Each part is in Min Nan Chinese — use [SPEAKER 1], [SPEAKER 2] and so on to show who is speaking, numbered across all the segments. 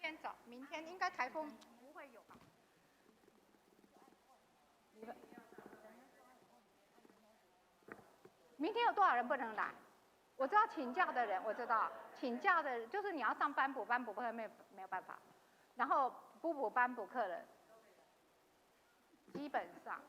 [SPEAKER 1] 天早，明天應該颱風不會有吧？明天有多少人不能來？我知道請假的人，我知道請假的人就是你要上班補班補課沒有辦法，然後不補班補課的，基本上。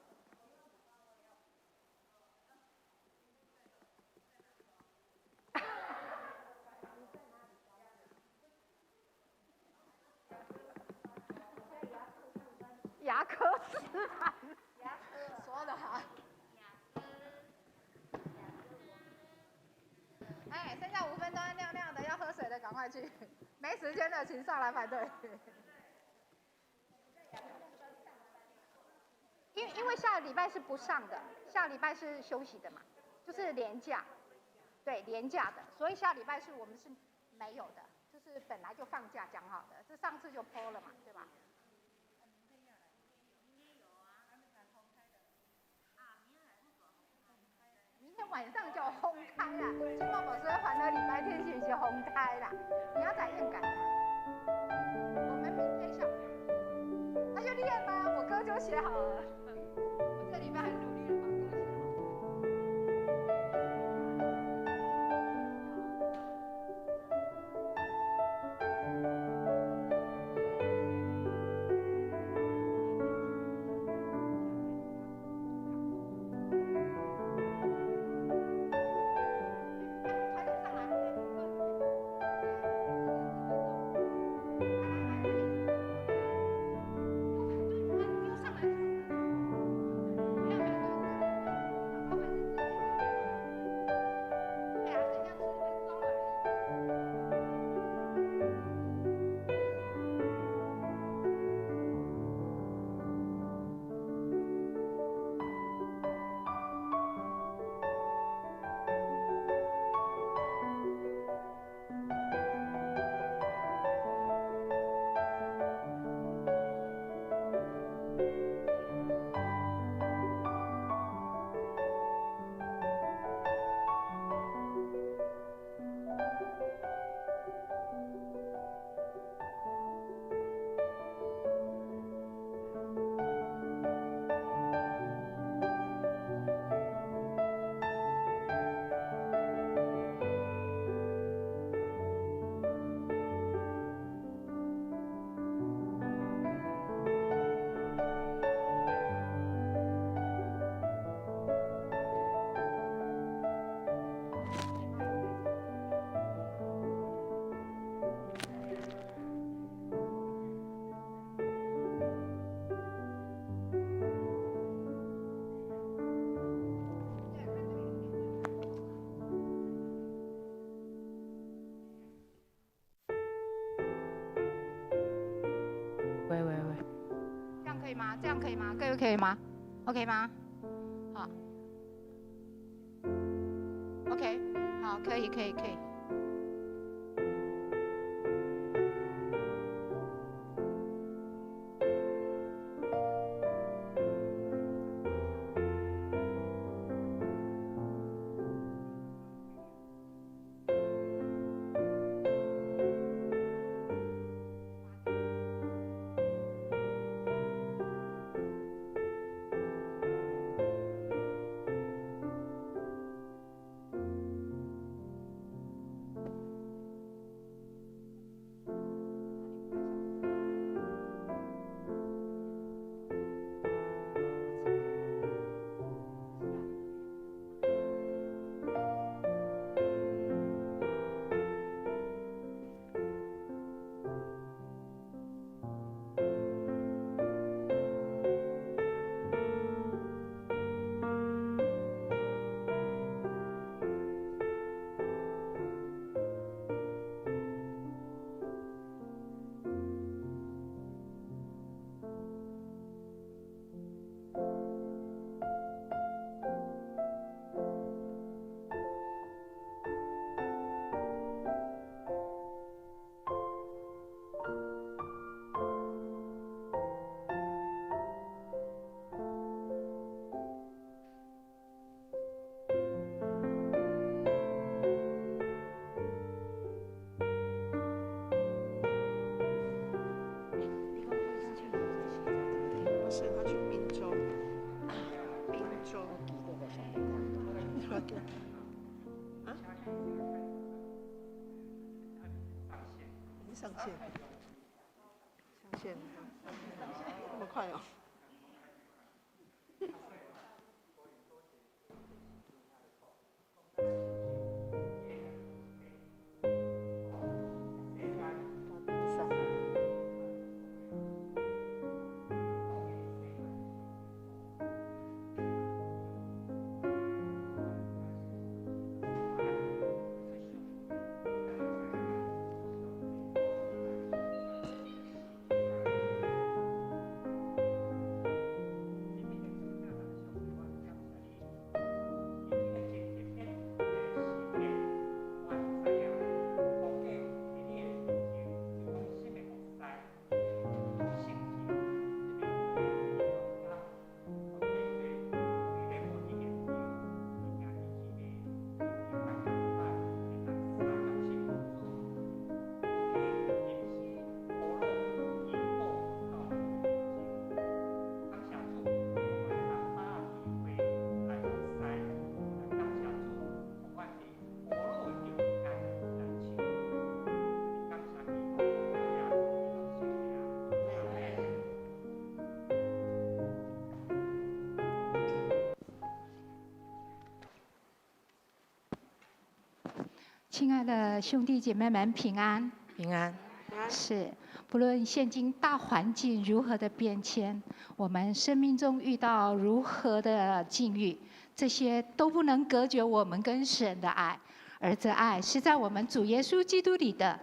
[SPEAKER 1] 牙科師範，
[SPEAKER 2] 牙科說得好。
[SPEAKER 1] 哎，剩下5分鐘，亮亮的要喝水的趕快去，沒時間的請上來排隊。因為下個禮拜是不上的，下禮拜是休息的嘛，就是連假，對，連假的，所以下禮拜是我們是沒有的，就是本來就放假講好的，這上次就潑了嘛，對吧？明天晚上就轟開啦！金茂寶說還了禮拜天是不是轟開啦？你要再應改。我們明天下，那就練啦，我歌就寫好了。我這禮拜很努力的把歌寫好。
[SPEAKER 3] 喂喂喂，
[SPEAKER 1] 這樣可以嗎？這樣可以嗎？各位可以嗎？OK 嗎？好，OK，好，可以，可以，可以。
[SPEAKER 3] 上線，上線，那麼快哦！
[SPEAKER 1] 親愛的兄弟姐妹們，平安。
[SPEAKER 4] 平安。
[SPEAKER 1] 是，不論現今大環境如何的變遷，我們生命中遇到如何的境遇，這些都不能隔絕我們跟神的愛，而這愛是在我們主耶穌基督裡的。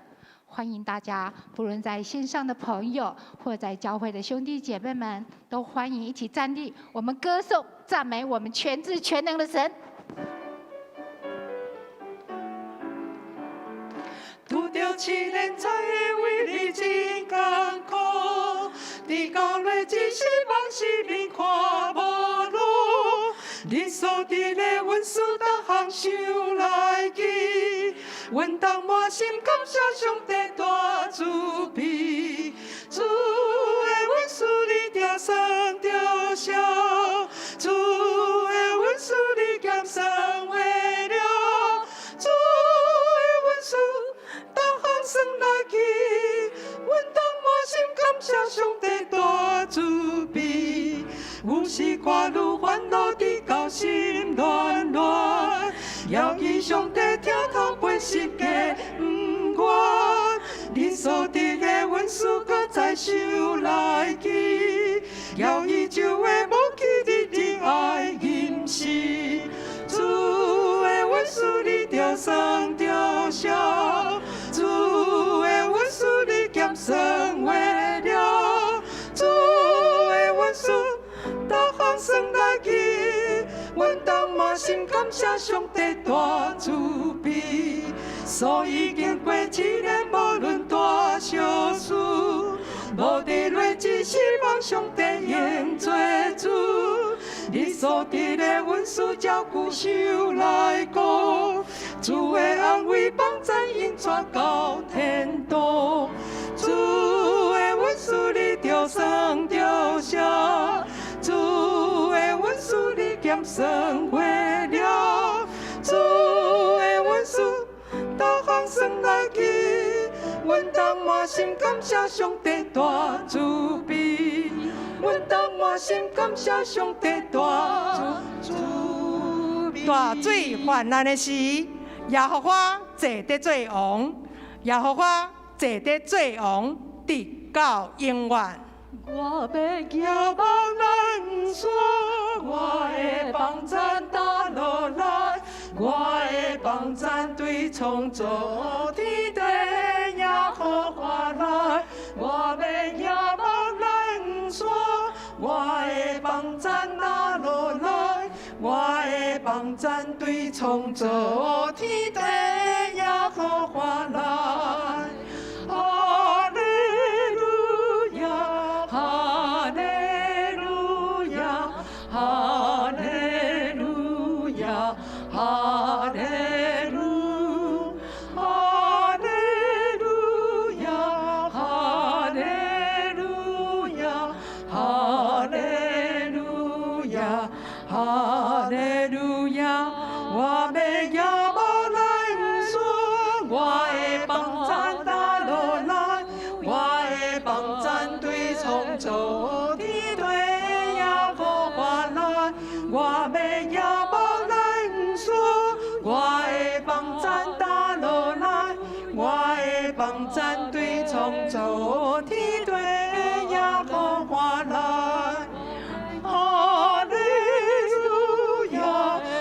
[SPEAKER 1] 歡迎大家，不論在線上的朋友，或在教會的兄弟姐妹們，都歡迎一起站立，我們歌頌讚美我們全智全能的神。
[SPEAKER 5] 拄著試煉才會為你真艱苦，佇到落一時望四面看無路，你所得的恩賜逐項想來記，阮當滿心感謝上帝大慈悲，主的恩賜你定算著數，主的恩賜你減算袂了，主的恩賜。逐項算來記，阮當滿心感謝上帝大慈悲。有時看愈煩惱，直到心亂亂，猶記上帝疼痛背十架毋願。你所得的恩賜，閣再想來記，猶伊就會無記日日愛吟詩。主的恩賜你著算著數，主的恩賜你減算袂了，主的恩賜逐項算來記，阮當滿心感謝上帝大慈悲。所以經過試煉，無論大小事，無佇落只希望上帝永做主。你所得的恩賜照久想來顧，主的安慰幫贊永傳到天堂。主的恩賜你著算著數，主的恩賜你減算袂了，主的恩賜逐項算來記，阮當滿心感謝上帝大慈悲。阮當滿心感謝上帝大慈悲。
[SPEAKER 4] 大水泛濫的時，耶和華坐佇做王，耶和華坐佇做王，直到永遠。
[SPEAKER 5] 我欲仰望南山，我的幫贊打落來，我的幫贊對創造天地耶和華來。我欲仰望南山，我的幫贊打落來，我的幫贊對創造天地耶和華來。哈利路亞，哈利路亞，哈利路亞，哈利路，哈利路亞，哈利路亞，哈利路亞，哈利路亞。我欲仰望南山，我的幫贊打落來，
[SPEAKER 4] 我的幫贊對創造天地的耶和華來。哈利路亞，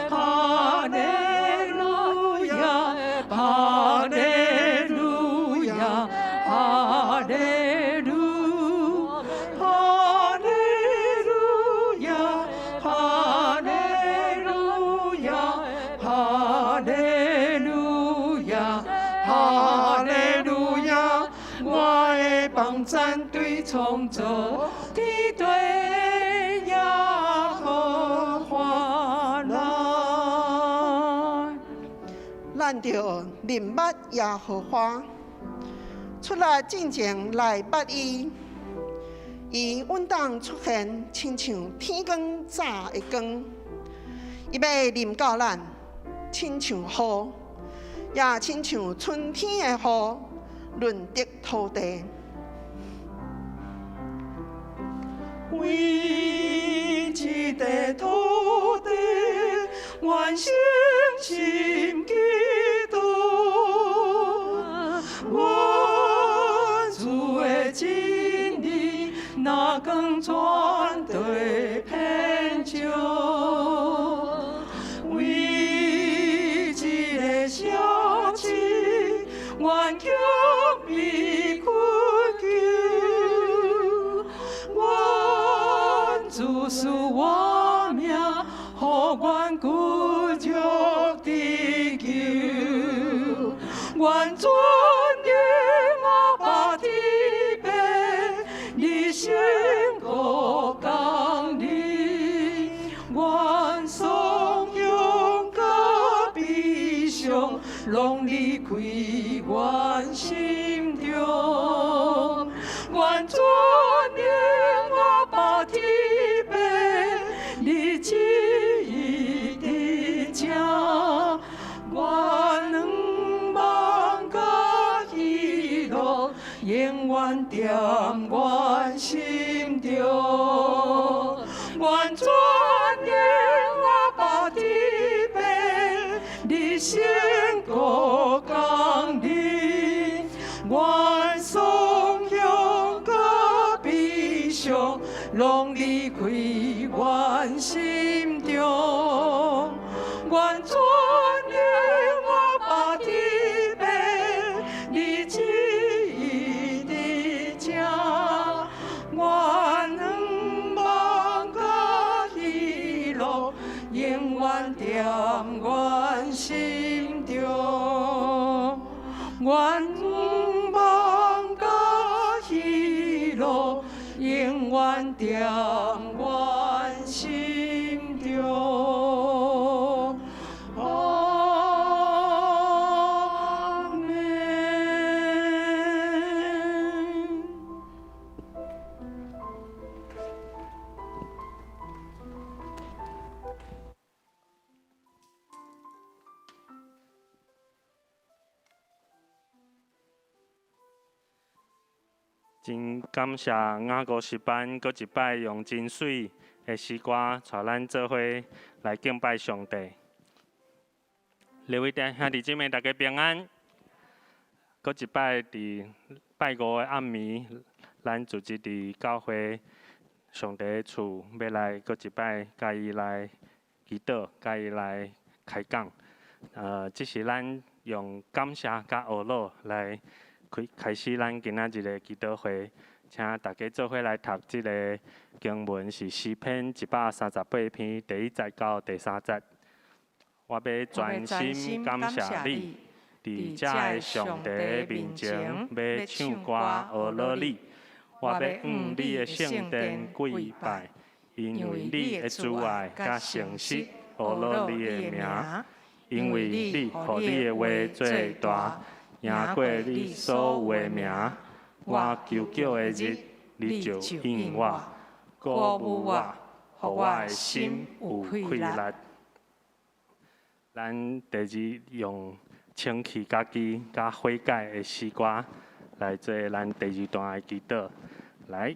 [SPEAKER 4] 哈利路亞，哈利路亞，哈利路，哈利路亞，哈利路亞，哈利路亞，哈利路亞。我的幫贊對創造天地的耶和華來。
[SPEAKER 3] 咱著認捌耶和華，出來進前來捌伊，伊穩當出現，親像天光早的光，伊欲臨到咱，親像雨，也親像春天的雨，潤澤土地。
[SPEAKER 5] 為這塊土地完成心祈禱，願主的真理若光全地遍照，為這个城市願強被懇求，願主賜我命，予阮骨肉得救，願尊榮阿爸天父，你勝過公義，願頌揚佮悲傷，攏離開阮心中，願尊榮阿爸天父，你旨意佇這，願仰望佮喜樂，永遠踮阮心中。願尊榮阿爸天父，你勝過公義，願頌揚佮悲傷，攏離開阮心中。願尊榮阿爸天父，你旨意佇這，願仰望佮喜樂，永遠踮阮心中。願仰望佮喜樂，永遠踮阮心中。阿們。
[SPEAKER 6] 真感謝雅各詩班閣一擺用真媠的詩歌，帶咱做伙來敬拜上帝。各位弟兄姊妹，大家平安。閣一擺佇拜五的暗暝，咱組織佇教會上帝的厝，欲來閣一擺共伊來祈禱，共伊來開講。這是咱用感謝佮呵咾來開始咱今仔日的祈禱會，請大家做伙來讀這个經文，是詩篇138篇第一節到第三節。我欲全心感謝你，佇這个上帝面前，欲唱歌呵咾你。我欲向你的聖殿跪拜，因為你的慈愛佮誠實，呵咾你的名，因為你予你的話做大，贏過你所有的名。我求叫的日，你就應我，鼓舞我，予我的心有氣力。咱第二用清氣家己、佮悔改的詩歌來做咱第二段的祈禱。來，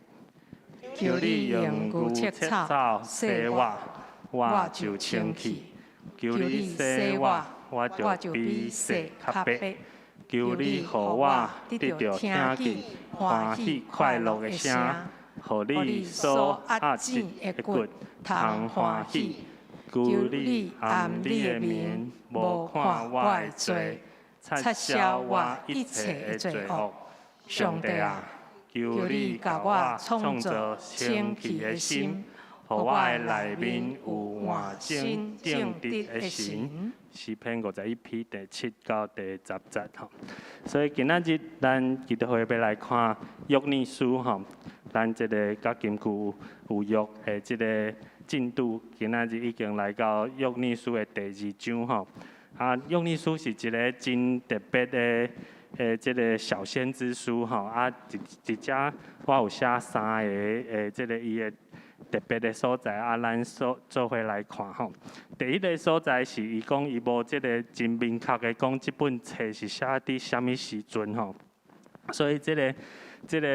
[SPEAKER 4] 求你用牛切草洗我，
[SPEAKER 6] 我就清氣；求你洗我，我就比雪較白。求你予我得著聽見歡喜快樂的聲，予你所壓折的骨通歡喜。求你按你的面，無看我的罪，擦消我一切的罪惡。上帝啊，求你共我創造清氣的心，予我的內面有換新正直的神。詩篇51篇第7到第10節吼。所以今仔日咱祈禱會欲來看約尼書吼，咱這个佮金句有約的這个進度，今仔日已經來到約尼書的第二章吼。啊，約尼書是一个真特別的這个小先知書吼。啊，佇遮我有寫三个這个伊的特別的所在，啊，咱所做伙來看吼。第一个所在是伊講伊無這个真明確的講這本冊是寫佇啥物時陣吼，所以這個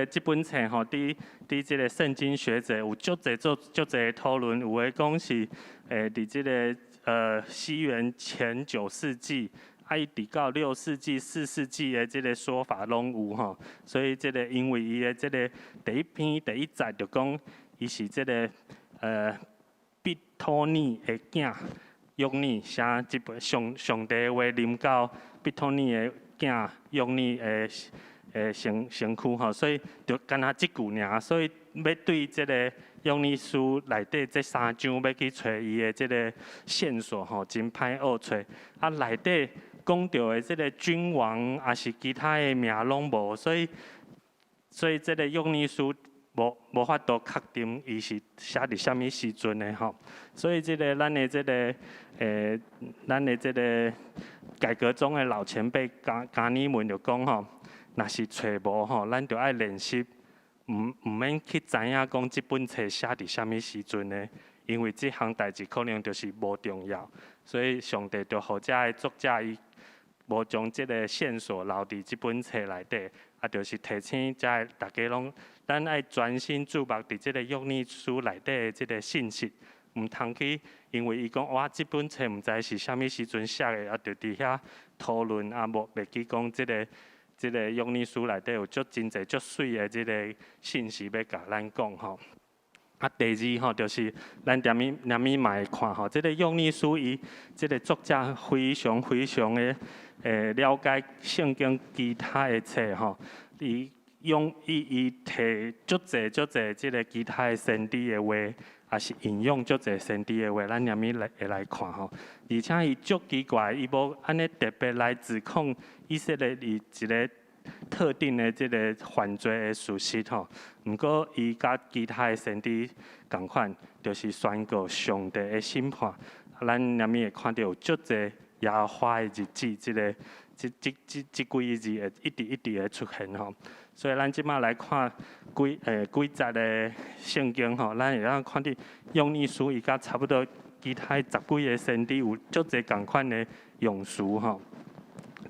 [SPEAKER 6] 這本冊吼，佇這个聖經學者有足濟做足濟討論，有的講是佇這个西元前9世紀，啊，一直到6世紀、4世紀的這个說法攏有吼。所以這个因為伊的這个第一篇第一節就講，伊是這个畢托尼的囝約尼寫這本上帝的話臨到畢托尼的囝約尼的身軀吼，所以就干焦這句爾，所以欲對這个約尼書內底這三章欲去揣伊的這个線索吼，真歹學揣。啊，內底講著的這个君王抑是其他的名攏無，所以這个約尼書無法度確定伊是寫佇啥物時陣的吼。所以這个咱的這个改革宗的老前輩加尼門就講吼，若是揣無吼，咱就愛練習，毋免去知影講這本冊寫佇啥物時陣的，因為這項代誌可能就是無重要，所以上帝就予遮的作者伊無將這个線索留佇這本冊內底，啊，就是提醒遮的大家攏，咱愛專心注目佇這个約尼書內底的這个信息，毋通去因為伊講哇，這本冊毋知是啥物時陣寫的，啊，就佇遐討論啊，無袂記講這個約尼書內底有足真濟足媠的這个信息欲共咱講吼。啊，第二吼，就是咱踮物踮物嘛會看吼，這个約尼書伊這个作者非常非常的了解聖經其他的冊吼，伊用伊提足濟足濟這个其他的先知的話，抑是引用足濟先知的話，咱踮物來會來看吼。而且伊足奇怪，伊無按呢特別來指控以色列伊一个特定的這个犯罪的事實吼。毋過伊佮其他的先知仝款，就是宣告上帝的審判。咱踮物會看著有足濟耶和華的日子，這个這幾个字會一直一直的出現吼。所以咱這擺來看幾節的聖經吼，咱會當看著約尼書伊佮差不多其他十幾个先知有足濟仝款的用詞吼。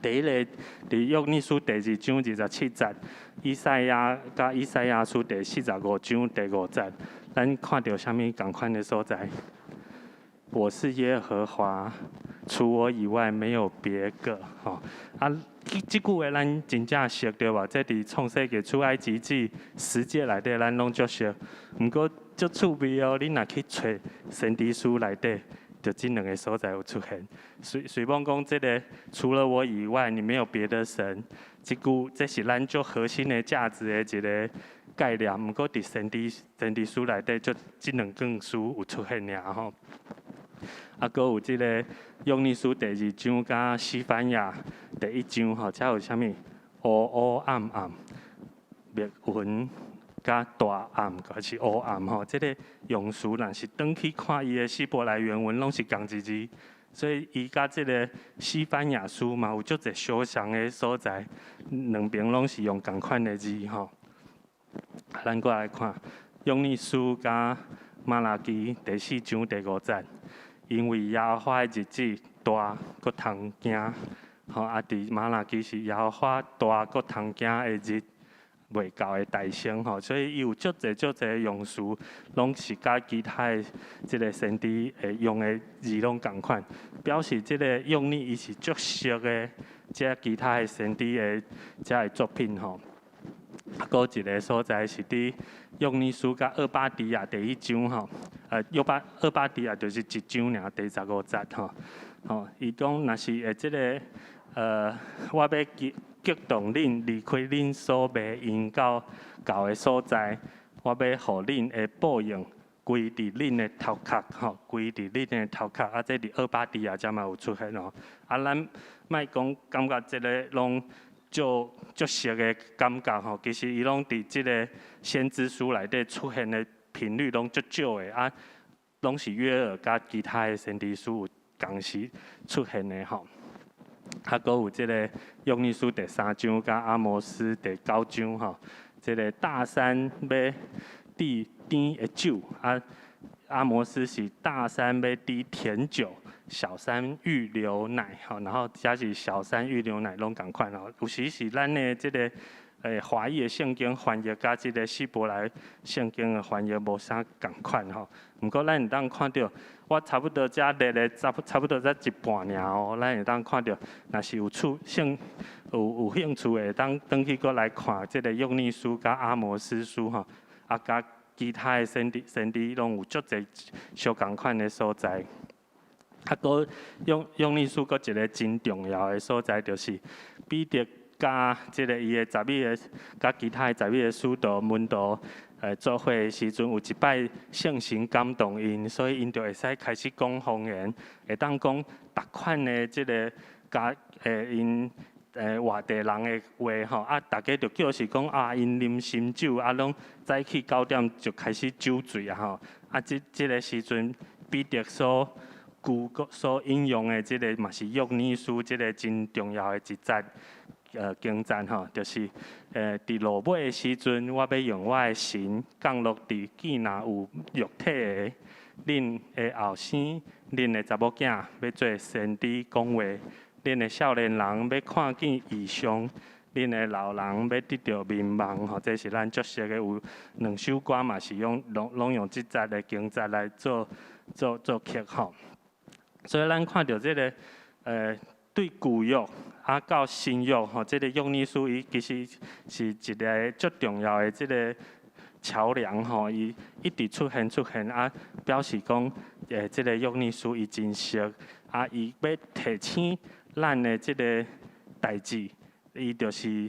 [SPEAKER 6] 第一個，佇約尼書第二章27節，以賽亞佮以賽亞書第45章第5節，咱看著啥物仝款的所在？我是耶和華，除我以外沒有別個。吼，啊，這句話咱真正熟對無？這佇創世記出埃及記十誡內底，咱攏足熟。毋過足趣味哦，你若去揣先知書內底，就這兩个所在有出現。雖罔講這个除了我以外，你沒有別的神。這句這是咱足核心的價值的一个概念。毋過佇先知書內底，就這兩卷書有出現爾吼。啊，閣有這个約尼書第二章佮西番雅第一章吼，遮有啥物烏烏暗暗、密雲佮大暗，抑是烏暗吼。這个用詞若是轉去看伊的希伯來原文，攏是仝一字。所以伊佮這个西番雅書嘛有足濟相像的所在，兩邊攏是用仝款的字吼。咱閣來看約尼書佮瑪拉基第四章第五節。因為耶和華的日子大，閣通驚，吼啊！佇瑪拉基是耶和華大閣通驚的日，袂夠的大聲吼，所以伊有足濟足濟用詞，攏是佮其他的這个先知會用的字攏仝款，表示這个約尼伊是足熟的，這其他的先知的這个作品吼。啊，閣一个所在是佇約尼書佮俄巴底亞第一章吼，約巴俄巴底亞就是一章爾第15節吼，吼，伊講若是會這个，我欲激激動恁離開恁所迷因到舊的所在，我欲予恁的報應歸佇恁的頭殼吼，歸佇恁的頭殼，啊，這佇俄巴底亞遮嘛有出現哦。啊，咱莫講感覺這个攏足足熟的感覺吼，其實伊攏佇這个先知書內底出現的頻率攏足少的，啊，攏是約珥佮其他的先知書有仝時出現的吼。啊，閣有這个約尼書第三章佮阿摩司第九章吼，這个大山欲滴甜的酒，啊，阿摩司是大山欲滴甜酒，小山欲流奶，吼，然後遮是小山欲流奶攏仝款吼。有時是咱的這个華語的聖經翻譯佮這个希伯來聖經的翻譯無啥仝款吼。毋過咱會當看著，我差不多遮列的差不多才一半爾哦。咱會當看著，若是有趣興有有興趣的，會當轉去閣來看這个約尼書佮阿摩司書吼，啊，佮其他的先知攏有足濟相仝款的所在。啊，閣約尼書閣一个真重要的所在，就是彼得佮這个伊的十一个，佮其他的十一个使徒門徒，做伙的時陣，有一擺聖神感動𪜶，所以𪜶就會使開始講方言，會當講逐款的這个佮𪜶外地人的話吼，啊，逐家就叫是講啊，𪜶啉新酒，啊，攏早起9點就開始酒醉啊吼，啊，這个時陣彼得所所引用的這个嘛是約尼書這个真重要的一節經節吼，就是佇落尾的時陣，我欲用我的神降落佇見若有肉體的恁的後生，恁的查某囝欲做先知講話，恁的少年人欲看見異象，恁的老人欲得著明夢吼，這是咱足熟的，有兩首歌嘛是用攏用這節的經節來做曲吼。所以咱看著這个對舊約啊到新約吼，這个約尼書伊其實是一个足重要的這个橋梁吼，伊一直出現出現啊，表示講這个約尼書伊真熟啊，伊欲提醒咱的這个代誌，伊就是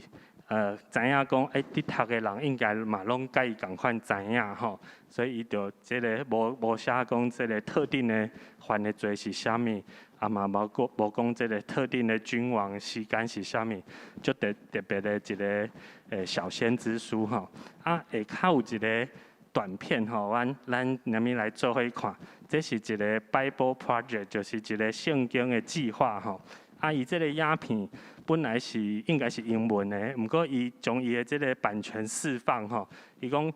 [SPEAKER 6] 知影講，佇讀的人應該嘛攏佮伊仝款知影吼，所以伊就這个無寫講這个特定的犯的罪是啥物，啊嘛無講這个特定的君王時間是啥物，足特別的一个小先知書吼。啊，下跤有一个短片吼，咱兩面來做伙看，這是一个 Bible Project，就是一个聖經的計劃吼。啊，伊這个影片本來是應該是英文的，毋過伊將伊的這个版權釋放吼，伊講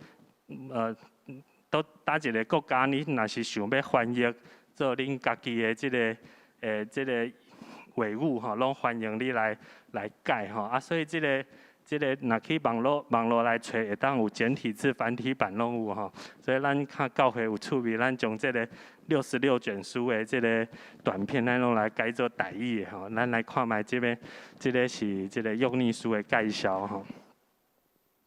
[SPEAKER 6] 佗佗一个國家，你若是想欲翻譯做恁家己的這个話語吼，攏歡迎你來改吼。啊，所以這個若去網路來揣，會當有簡體字、繁體版攏有吼。所以咱較教會有趣味，咱將這个66卷書的這个短片，咱攏來改做台語的吼。咱來看覓這个，這个是這个約尼書的介紹吼。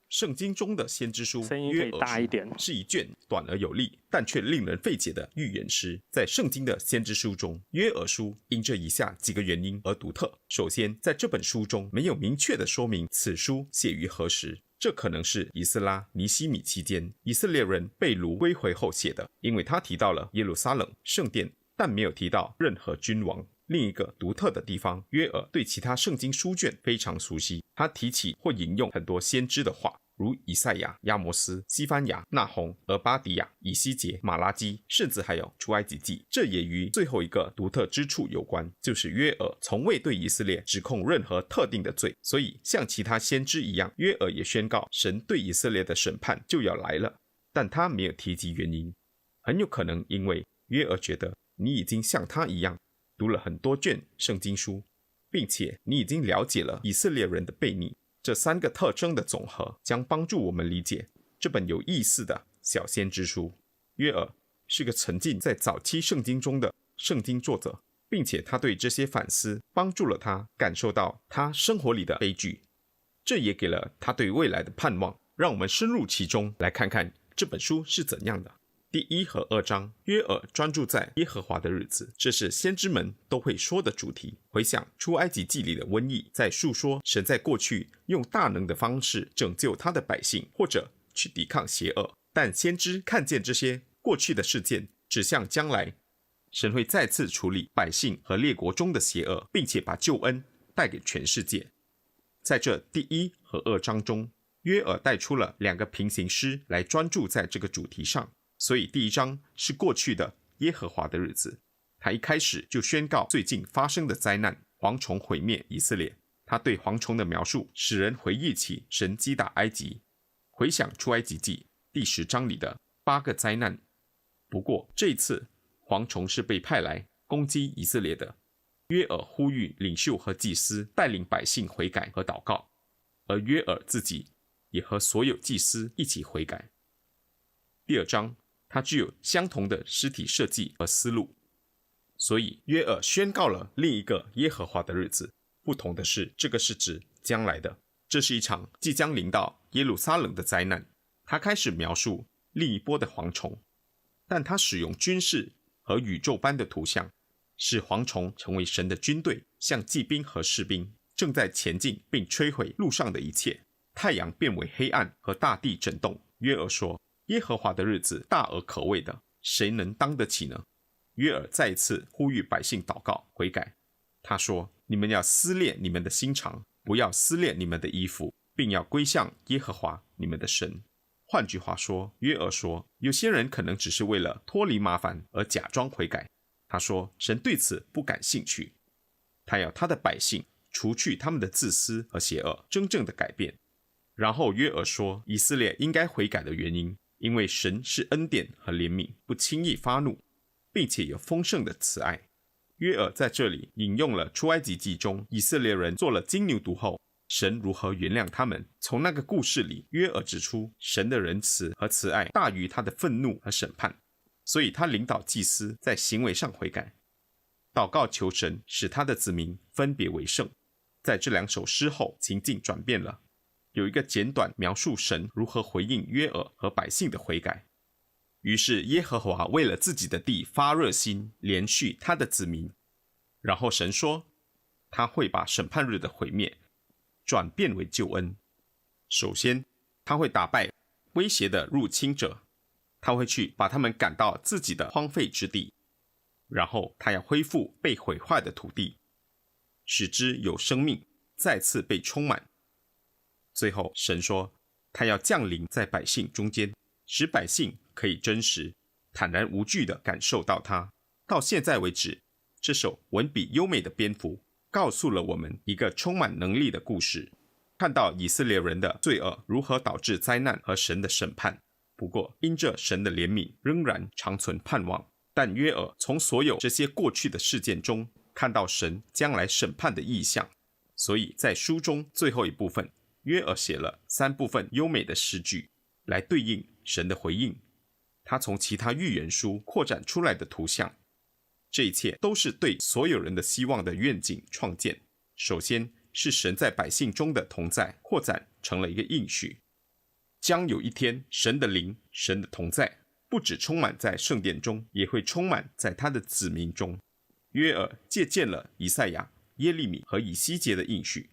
[SPEAKER 7] 聖經中的先知書
[SPEAKER 6] 聲音可以大一點。
[SPEAKER 7] 是一卷短而有力，但卻令人費解的預言詩。在聖經的先知書中，約珥書因這以下幾個原因而獨特。首先，在這本書中沒有明確的說明此書寫於何時，這可能是以斯拉、尼希米期間以色列人被擄歸回後寫的，因為他提到了耶路撒冷聖殿，但沒有提到任何君王。另一個獨特的地方，約珥對其他聖經書卷非常熟悉，他提起或引用很多先知的話。如以賽亞、亞摩斯、西番雅、那鴻、俄巴底亞、以西結、瑪拉基，甚至還有出埃及記。這也與最後一個獨特之處有關，就是約珥從未對以色列指控任何特定的罪，所以像其他先知一樣，約珥也宣告神對以色列的審判就要來了，但他沒有提及原因，很有可能因為約珥覺得你已經像他一樣讀了很多卷聖經書，並且你已經了解了以色列人的悖逆。这三个特征的总和将帮助我们理解这本有意思的小先知书。约珥是个沉浸在早期圣经中的圣经作者，并且他对这些反思帮助了他感受到他生活里的悲剧，这也给了他对未来的盼望。让我们深入其中，来看看这本书是怎样的。第一和二章，约珥专注在耶和华的日子，这是先知们都会说的主题。回想出埃及记里的瘟疫，在述说神在过去用大能的方式拯救他的百姓，或者去抵抗邪恶。但先知看见这些过去的事件，指向将来，神会再次处理百姓和列国中的邪恶，并且把救恩带给全世界。在这第一和二章中，约珥带出了两个平行诗来专注在这个主题上。所以第一章是过去的耶和华的日子，他一开始就宣告最近发生的灾难——蝗虫毁灭以色列。他对蝗虫的描述使人回忆起神击打埃及，回想出埃及记第10章里的八个灾难。不过这一次，蝗虫是被派来攻击以色列的。约珥呼吁领袖和祭司带领百姓悔改和祷告，而约珥自己也和所有祭司一起悔改。第二章，它具有相同的诗体设计和思路，所以约珥宣告了另一个耶和华的日子。不同的是，这个是指将来的，这是一场即将临到耶路撒冷的灾难。他开始描述另一波的蝗虫，但他使用军事和宇宙般的图像，使蝗虫成为神的军队，像骑兵和士兵正在前进并摧毁路上的一切。太阳变为黑暗和大地震动。约珥说：耶和华的日子大而可畏的，谁能当得起呢？约珥再一次呼吁百姓祷告悔改。他说：“你们要撕裂你们的心肠，不要撕裂你们的衣服，并要归向耶和华你们的神。”换句话说，约珥说，有些人可能只是为了脱离麻烦而假装悔改。他说，神对此不感兴趣，他要他的百姓除去他们的自私和邪恶，真正的改变。然后约珥说，以色列应该悔改的原因，因为神是恩典和怜悯，不轻易发怒，并且有丰盛的慈爱。约珥在这里引用了出埃及记中以色列人做了金牛犊后，神如何原谅他们。从那个故事里，约珥指出神的仁慈和慈爱大于他的愤怒和审判，所以他领导祭司在行为上悔改，祷告求神使他的子民分别为圣。在这两首诗后，情境转变了。有一个简短描述神如何回应约珥和百姓的悔改。于是耶和华为了自己的地发热心，怜恤他的子民。然后神说，他会把审判日的毁灭转变为救恩。首先，他会打败威胁的入侵者，他会去把他们赶到自己的荒废之地。然后他要恢复被毁坏的土地，使之有生命，再次被充满。最后，神说，他要降临在百姓中间，使百姓可以真实、坦然无惧地感受到他。到现在为止，这首文笔优美的蝙蝠告诉了我们一个充满能力的故事，看到以色列人的罪恶如何导致灾难和神的审判。不过，因着神的怜悯，仍然长存盼望。但约珥从所有这些过去的事件中看到神将来审判的异象，所以在书中最后一部分，约珥写了三部分优美的诗句，来对应神的回应。他从其他预言书扩展出来的图像，这一切都是对所有人的希望的愿景创建。首先是神在百姓中的同在扩展成了一个应许，将有一天神的灵、神的同在不只充满在圣殿中，也会充满在他的子民中。约珥借鉴了以赛亚、耶利米和以西结的应许。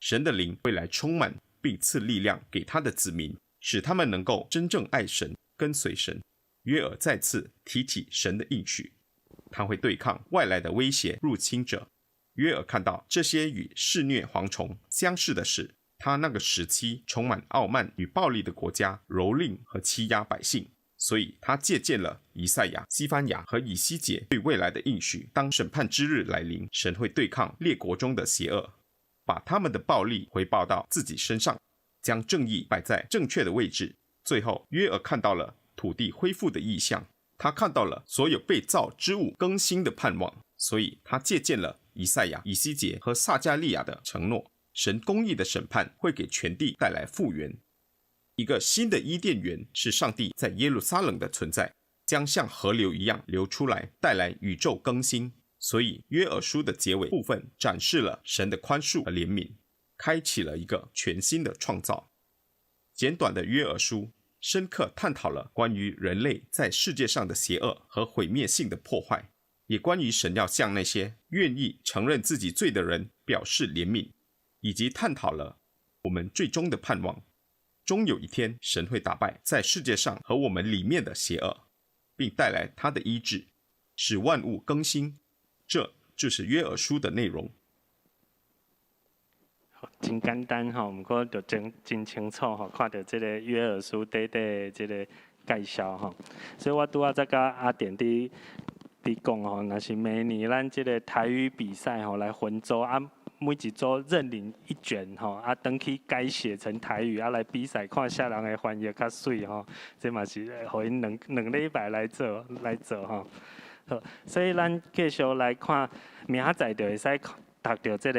[SPEAKER 7] 神的灵会来充满并赐力量给他的子民，使他们能够真正爱神、跟随神。约珥再次提起神的应许，他会对抗外来的威胁入侵者。约珥看到这些与肆虐蝗虫相似的事，他那个时期充满傲慢与暴力的国家蹂躏和欺压百姓，所以他借鉴了以赛亚、西番雅和以西结对未来的应许。当审判之日来临，神会对抗列国中的邪恶，把他们的暴力回报到自己身上，将正义摆在正确的位置。最后，约珥看到了土地恢复的异象，他看到了所有被造之物更新的盼望，所以他借鉴了以赛亚、以西结和撒迦利亚的承诺。神公義的審判會給全地帶來復原。一個新的伊甸園是上帝在耶路撒冷的存在，將像河流一樣流出來，帶來宇宙更新。所以約珥書的結尾部分展示了神的寬恕和憐憫，開啟了一個全新的創造。簡短的約珥書深刻探討了關於人類在世界上的邪惡和毀滅性的破壞，也關於神要向那些願意承認自己罪的人表示憐憫，以及探討了我們最終的盼望。終有一天，神會打敗在世界上和我們裡面的邪惡，並帶來他的醫治，使萬物更新。這就是約珥書的內容。
[SPEAKER 6] 真簡單吼，毋過就真真清楚吼，看著這個約珥書短短的這個介紹吼。所以我拄仔才佮阿典佇講吼，若是明年咱這個台語比賽吼，來分組啊，每一組認領一卷吼，啊，轉去改寫成台語啊來比賽，看啥人的翻譯較媠吼。這嘛是予𪜶兩兩禮拜來做吼。好，所以咱繼續來看，明仔載就會使讀著這個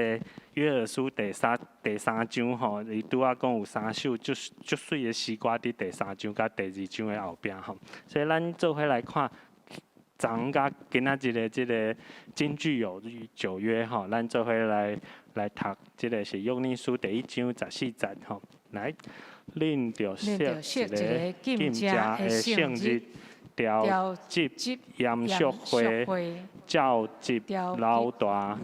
[SPEAKER 6] 約珥書第三章吼，伊拄仔講有三首足足媠的詩歌佇第三章佮第二章的後壁吼，所以咱做伙來看，昨昏佮今仔日的這個金句有九約吼，咱做伙來讀，這個是約珥書第一章14節吼，來，恁著設一个禁食的聖日，召集嚴肅會，召集老大，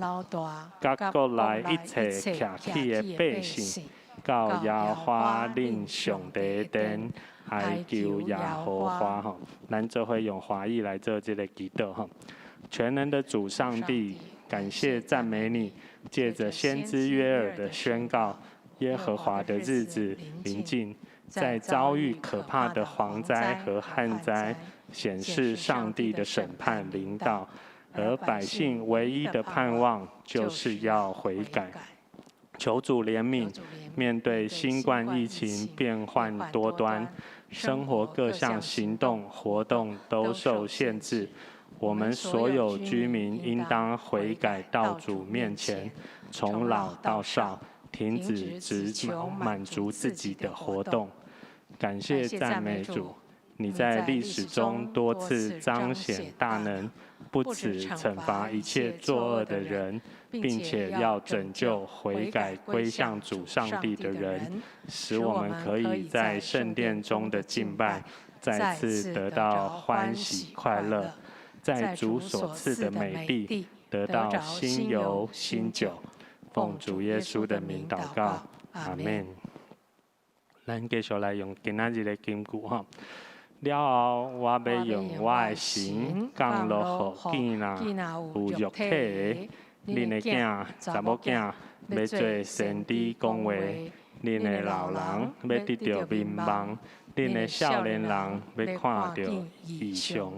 [SPEAKER 6] 佮國內一切徛起的百姓，到耶和華恁上帝的殿，哀求耶和華吼。咱做伙用華語來做這個祈禱吼。全能的主上帝，感謝讚美你，借著先知約珥的宣告，耶和華的日子臨近，在遭遇可怕的蝗災和旱災，顯示上帝的審判臨到，而百姓唯一的盼望就是要悔改。求主憐憫，面對新冠疫情變幻多端，生活各項行動活動都受限制，我們所有居民應當悔改到主面前，從老到少，停止只求滿足自己的活動。感謝讚美主，你在歷史中多次彰顯大能，不只懲罰一切作惡的人，並且要拯救悔改歸向主上帝的人，使我們可以在聖殿中的敬拜再次得到歡喜快樂，在主所賜的美地得到新油新酒。奉主耶穌的名禱告，阿門。咱繼續來用今仔日的金句吼。了後，我欲用我的神降落予見若有肉體的，恁的囝、查某囝欲做先知講話，恁的老人欲得著明夢，恁的少年人欲看著異象。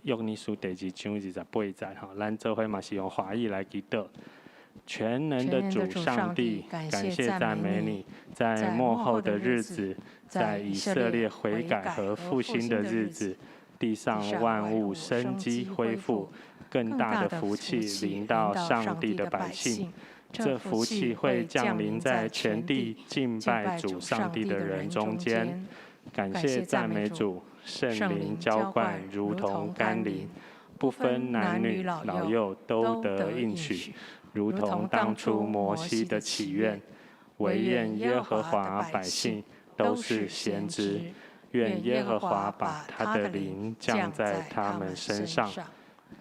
[SPEAKER 6] 約珥書第二章28節吼，咱做伙嘛是用華語來祈禱。全能的主上帝，感謝讚美你，在末後的日子，在以色列悔改和復興的日子，地上萬物生機恢復，更大的福氣臨到上帝的百姓。這福氣會降臨在全地敬拜主上帝的人中間。感謝讚美主，聖靈澆灌如同甘霖，不分男女老幼都得應許。如同當初摩西的祈願，惟願耶和華百姓都是先知，願耶和華把他的靈降在他們身上。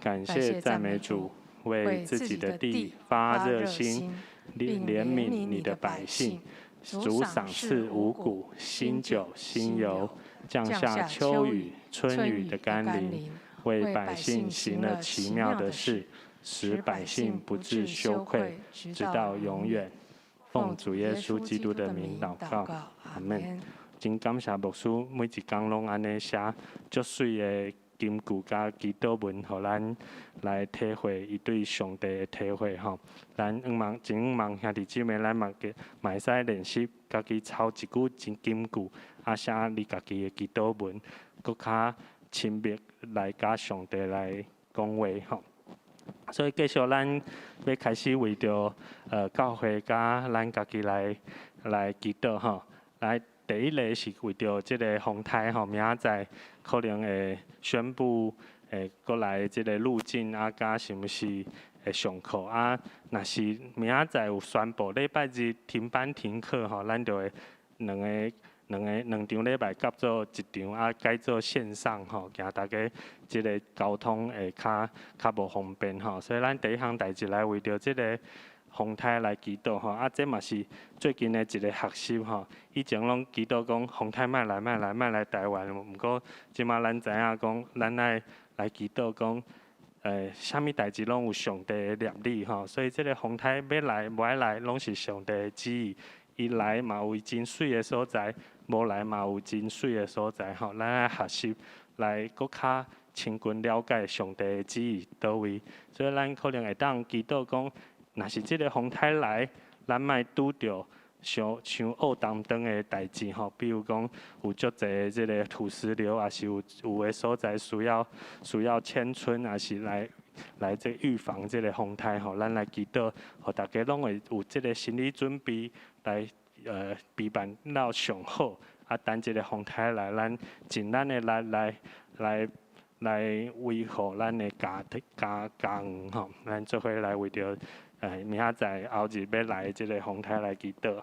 [SPEAKER 6] 感謝讚美主，為自己的地發熱心，憐憫你的百姓。主賞賜五穀、新酒、新油，降下秋雨、春雨的甘霖，為百姓行了奇妙的事。使百姓不致羞愧，直到永遠。奉主耶穌基督的名禱告，阿門。真感謝牧師每一工攏按呢寫足媠的金句佮祈禱文，予咱來體會伊對上帝的體會吼。咱向望真向望兄弟姊妹，咱嘛嘛會使練習家己抄一句真金句，啊寫你家己的祈禱文，閣較親密來佮上帝來講話吼。所以繼續咱欲開始為著教會佮咱家己來祈禱吼。來，第一个是為著這个風颱吼，明仔載可能會宣布會閣來這个入境啊，佮是毋是會上課啊？若是明仔載有宣布禮拜日停班停課吼，咱就會兩場禮拜夾做一場啊，改做線上吼，驚大家這个交通會較無方便吼。所以咱第一項代誌來為著這个風颱來祈禱吼，啊，這嘛是最近的一个學習吼。以前攏祈禱講風颱莫來莫來莫來台灣，毋過這馬咱知影講，咱愛來祈禱講，啥物代誌攏有上帝的攝理吼。所以這个風颱欲來無愛來，攏是上帝的旨意。伊來嘛有伊真媠的所在，無來嘛有真媠的所在吼。咱愛學習來閣較親近了解上帝的旨意佗位，所以咱可能會當祈禱講，若是這个風颱來，咱莫拄著傷傷僫當當的代誌吼。比如講有足濟的這个土石流，抑是有的所在需要遷村，抑是來這預防這个風颱吼。咱來祈禱，予大家攏會有這个心理準備來備辦到上好。啊，等這个風颱來，咱盡咱的力來維護咱的家園吼。咱做伙來為著明仔載後日欲來的這个風颱來祈禱。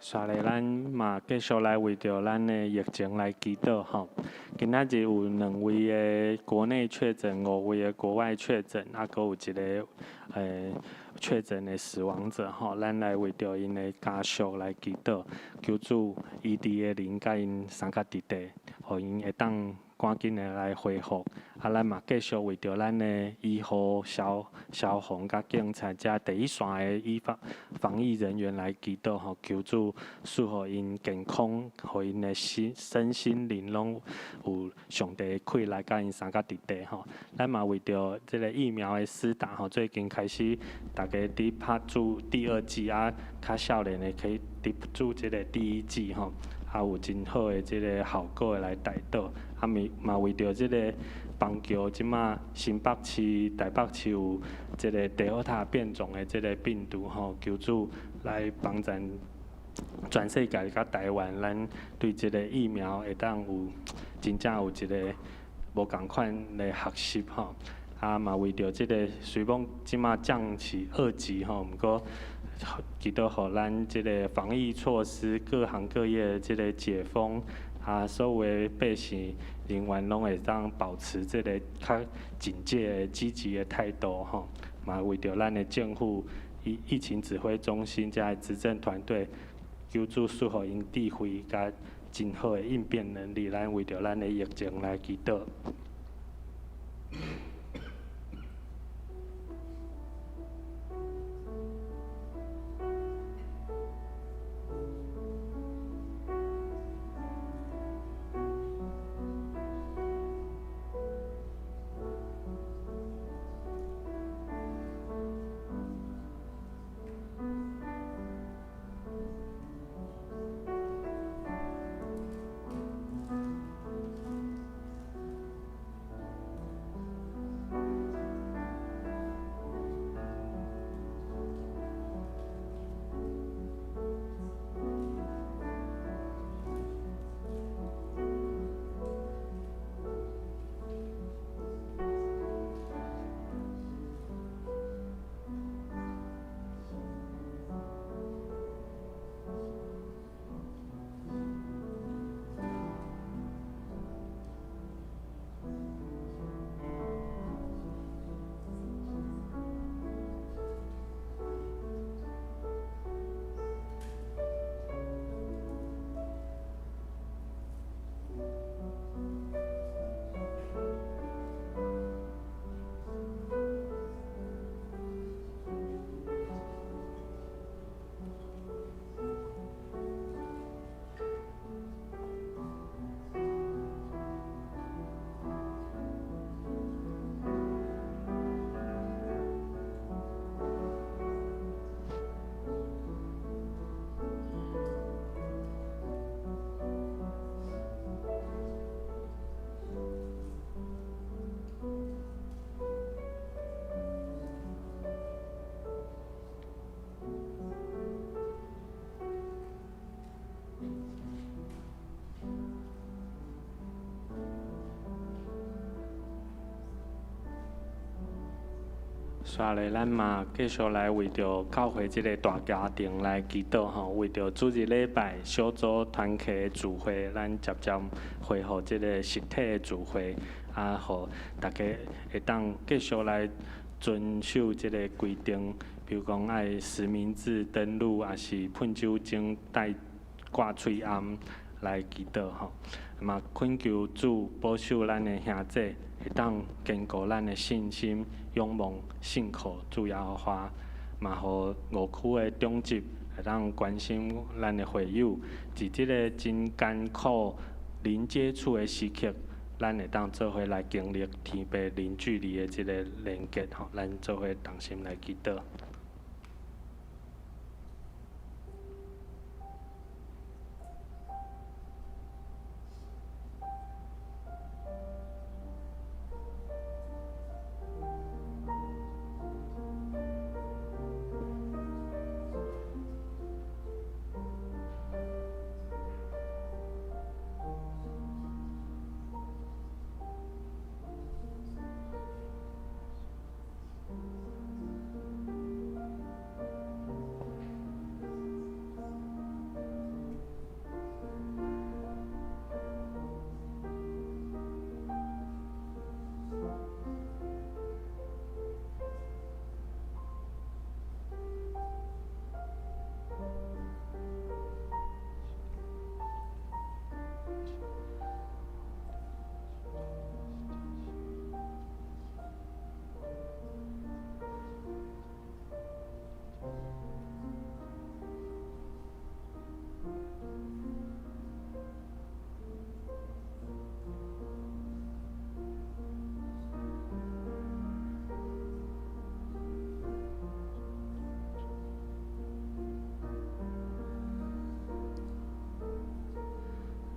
[SPEAKER 6] 紲咧，咱嘛繼續來為著咱的疫情來祈禱吼。今仔日有兩位的國內確診，五位的國外確診，啊，閣有一个確診的死亡者吼。咱來為著𪜶的家屬來祈禱，求主醫治的靈佮𪜶相佮佇底，予𪜶會當趕緊的來恢復。啊，咱嘛繼續為著咱的醫護、消防佮警察遮第一線的醫防防疫人員來祈禱吼，求主賜予𪜶健康，予𪜶的身心靈攏有上帝的氣來佮𪜶相佮佇底吼。咱嘛為著這个疫苗的施打吼，最近開始大家佇拍注第二劑啊，較少年的可以佇注這个第一劑吼，啊有真好的這个效果會來帶導。啊，嘛為著這个邦橋這馬新北市、台北市有這个德爾塔變種的這个病毒吼，求主來幫咱全世界佮台灣，咱對這个疫苗會當有真正有一个無仝款的學習吼。啊，嘛為著這个雖講這馬降是二級吼，毋過祈禱予咱這个防疫措施，各行各業的這个解封，啊，所有的百姓人員攏會當保持這个較警戒的積極的態度吼。嘛為著咱的政府疫情指揮中心遮的執政團隊，求主賜予𪜶智慧佮真好的應變能力，咱為著咱的疫情來祈禱。煞咧，咱嘛继续来为著教会这个大家庭来祈祷吼，为著主日礼拜小组团契的聚会，咱渐渐恢复这个实体的聚会，啊，予大家会当继续来遵守这个规定，比如讲爱实名制登录，抑是喷酒精、戴挂喙罨来祈祷吼。嘛恳求主保守咱的兄弟，会当坚固咱的信心，仰望信靠主耶和华。嘛，予五区的长执会当关心咱的会友，伫这个真艰苦零接触的时刻，咱会当做伙来经历天父零距离的这个连结吼，咱做伙同心来祈祷。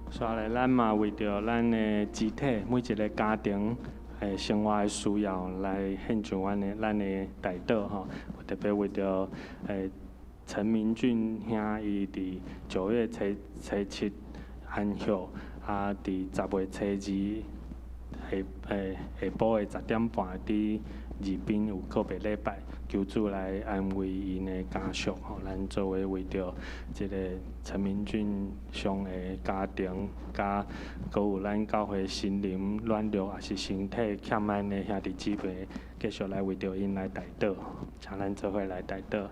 [SPEAKER 6] 煞来，咱嘛为著咱的肢体每一个家庭的生活的需要来献上咱的代祷吼。特别为著陈明俊兄伊伫9月初七安息，啊，伫10月初二下晡的10点半伫二滨有告别礼拜，求主来安慰𪜶的家属吼。咱做伙为著这个陈明俊兄的家庭，佮阁有咱教会心灵软弱，抑是身体欠安的兄弟姊妹，继续来为著𪜶来代祷，请咱做伙来代祷。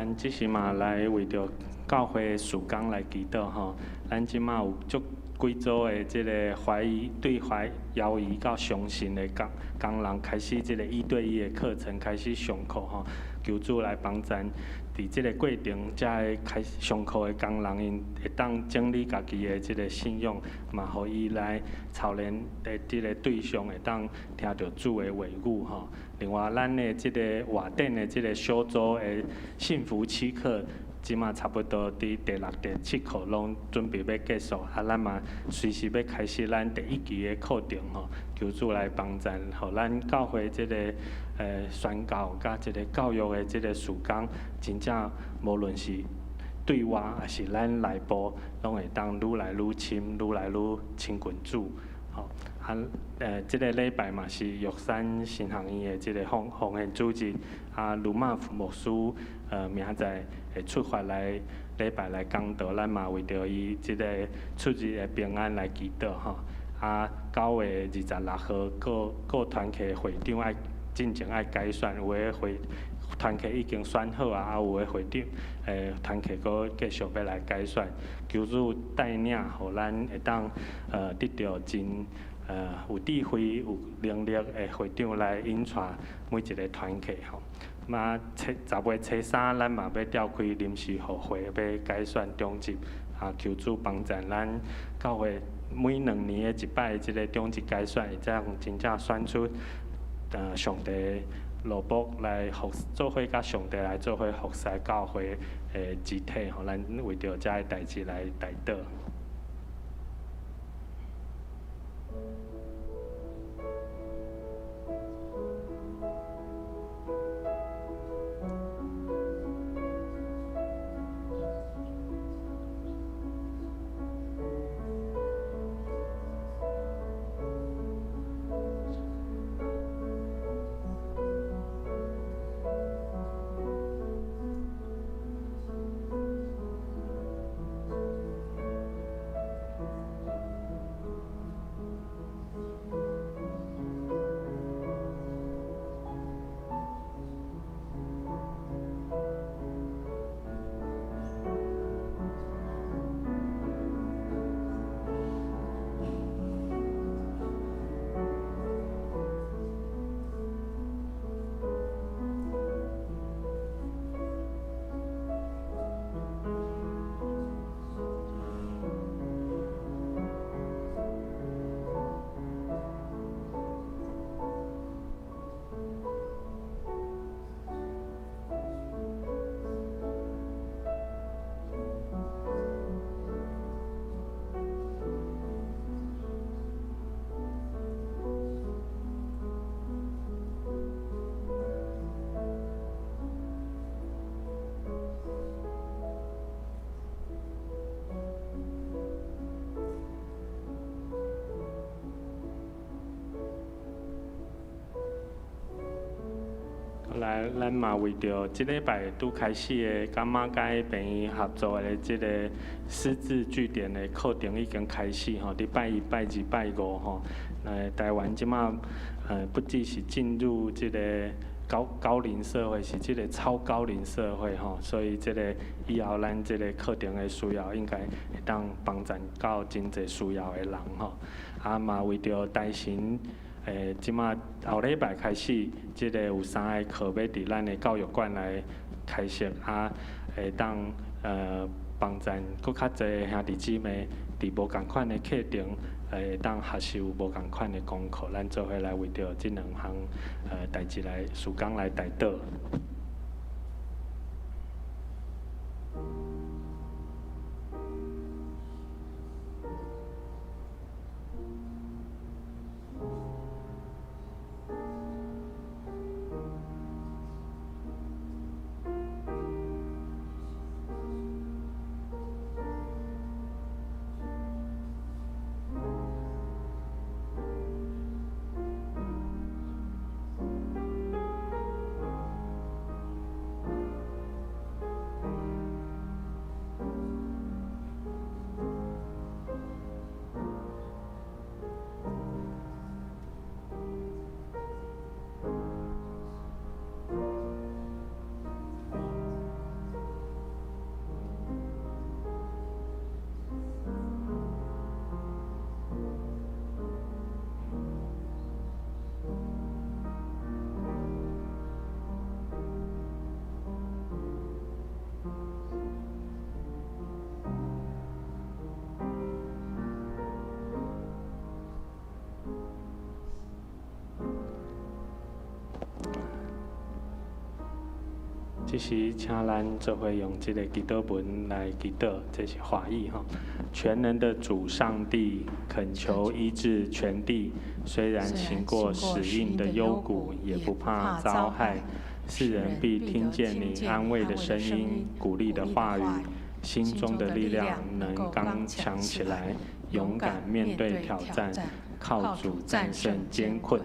[SPEAKER 6] 咱這時嘛來為著教會事工來祈禱吼。咱這馬有足幾組的這個懷疑、對懷猶疑到相信的工工人開始這個一對一的課程開始上課吼。求主來幫贊，佇這個過程，遮个開始上課的工人，𪜶會當整理家己的這個信仰，嘛予伊來操練的這個對象會當聽著主的話語吼。另外，咱的這個外展的這個小組的幸福七課，這馬差不多佇第六、第七課攏準備欲結束，啊，咱嘛隨時欲開始咱第一期的課程吼。求主來幫贊，予咱教會這個宣教佮這個教育的這個事工，真正無論是對外抑是咱內部，攏會當愈來愈深，愈來愈親近主。吼，啊，這個禮拜嘛是玉山神學院的這個奉獻主日，啊，盧馬牧師，明仔載會出發來禮拜來講道，咱嘛為著伊這個出入的平安來祈禱吼。啊，9月26號，各各團契會長愛進前愛改選，有的會團契已經選好啊，啊有的會長團契閣繼續欲來改選，求主帶領，予咱會當得著真有智慧、有能力的會長來引帶每一個團契吼。嘛，10月初三，咱嘛欲召開臨時予會，欲改選長執，啊，求主幫贊咱教會每2年的一擺這個長執改選，會當真正選出上帝奴僕來服做伙，佮上帝來做伙服侍教會的肢體吼，咱為著這个代誌來代禱。來，咱嘛為著這禮拜拄開始的，佮馬偕病院合作的這個失智據點的課程已經開始吼，佇拜一、拜二、拜五吼。台灣這馬不只是進入這個高齡社會，是這個超高齡社會吼，所以這個以後咱這個課程的需要，應該會當幫贊到真濟需要的人吼。啊，嘛為著台神。這馬後禮拜開始，這個有三個課欲佇咱的教育館來開設，啊，會當幫贊閣較濟兄弟姊妹佇無仝款的課程，會當學習無仝款的功課，咱做伙來為著這兩項代誌來事工來代禱。這時請咱做伙用這个祈禱文來祈禱，這是華語吼。全能的主上帝，懇求醫治全地，雖然行過死蔭的幽谷，也不怕遭害。世人必聽見你安慰的聲音，鼓勵的話語，心中的力量能剛強起來，勇敢面對挑戰，靠主戰勝艱困。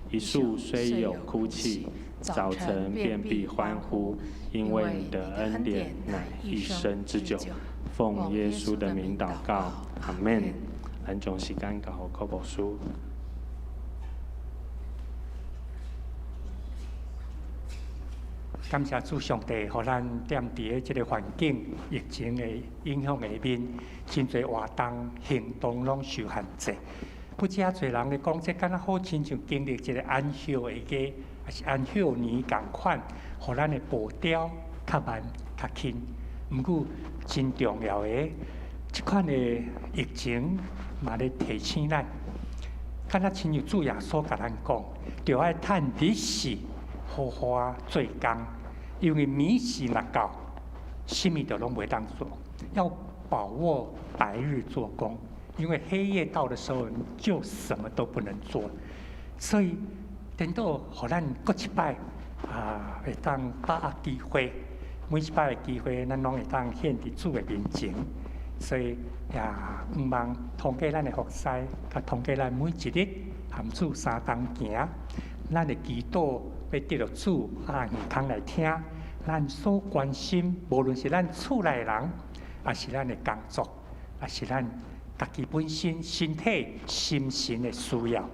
[SPEAKER 6] 一樹雖有哭泣，早晨便必歡呼，因為你的恩典乃一生之久。奉耶穌的名禱告，阿門。咱將時間交予柯牧師。
[SPEAKER 8] 感謝主上帝，予咱踮佇个這个環境、疫情的影響下面，真濟活動行動攏受限制。不止遐濟人咧講，這敢若好親像經歷一個安息的月，抑是安息年仝款，予咱的步調較慢、較輕。毋過真重要的，這款的疫情嘛咧提醒咱，敢若親像主耶穌共咱講，著愛趁日時好好仔做工，因為暝時若到，啥物都攏袂當做。要把握白日做工，因為黑夜到的時候，就什麼都不能做。所以，顛倒予咱閣一擺啊，會當把握機會，每一擺的機會，咱攏會當獻佇主的面前。所以也向望通過咱的服侍，佮通過咱每一日含主相同行，咱的祈禱欲得著主啊耳孔來聽，咱所關心，無論是咱厝內人，抑是咱的工作，抑是咱家己本身身體、心神的需要，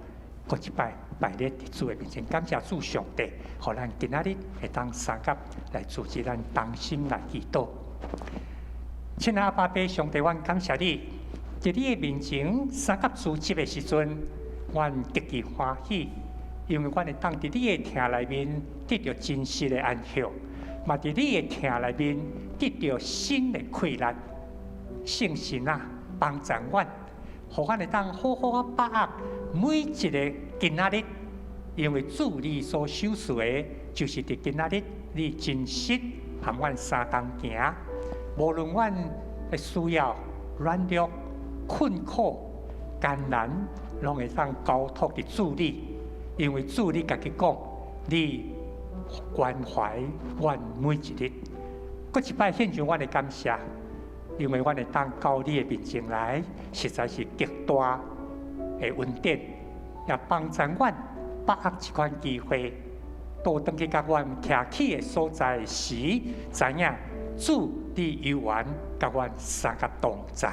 [SPEAKER 8] 閣一擺擺佇主的面前，感謝主上帝，予咱今仔日會當相佮來組織咱同心來祈禱。親愛阿爸父上帝，阮感謝你，佇你的面前相佮組織的時陣，阮極其歡喜，因為阮會當佇你的疼內面得著真實的安息，嘛佇你的疼內面得著新的氣力。聖神啊，幫助阮，予阮會當好好仔把握每一个今仔日，因為主你所賞賜的，就是佇今仔日你真實含阮相同行。無論阮的需要、軟弱、困苦、艱難，攏會當交託佇主你，因為主你家己講，你關懷阮每一日。閣一擺獻上阮的感謝，因為阮會當到你的面前來，實在是極大的恩典，也幫助阮把握這款機會，倒轉去佮阮徛起的所在時，知影主你猶原佮阮相佮同在，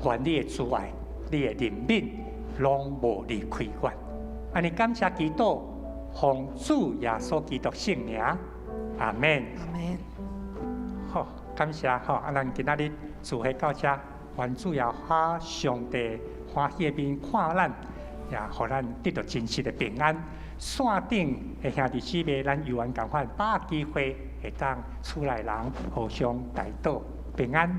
[SPEAKER 8] 願你的慈愛、你的憐憫，攏無離開阮。按呢感謝祈禱，奉主耶穌基督聖名，阿門。
[SPEAKER 3] 阿門。
[SPEAKER 8] 好，感謝吼，啊，咱今仔日聚會到這，願主耶和華上帝歡喜的面看咱，也予咱得著真實的平安。線頂的兄弟姊妹，咱猶原仝款把握機會，會當厝內人互相代禱平安。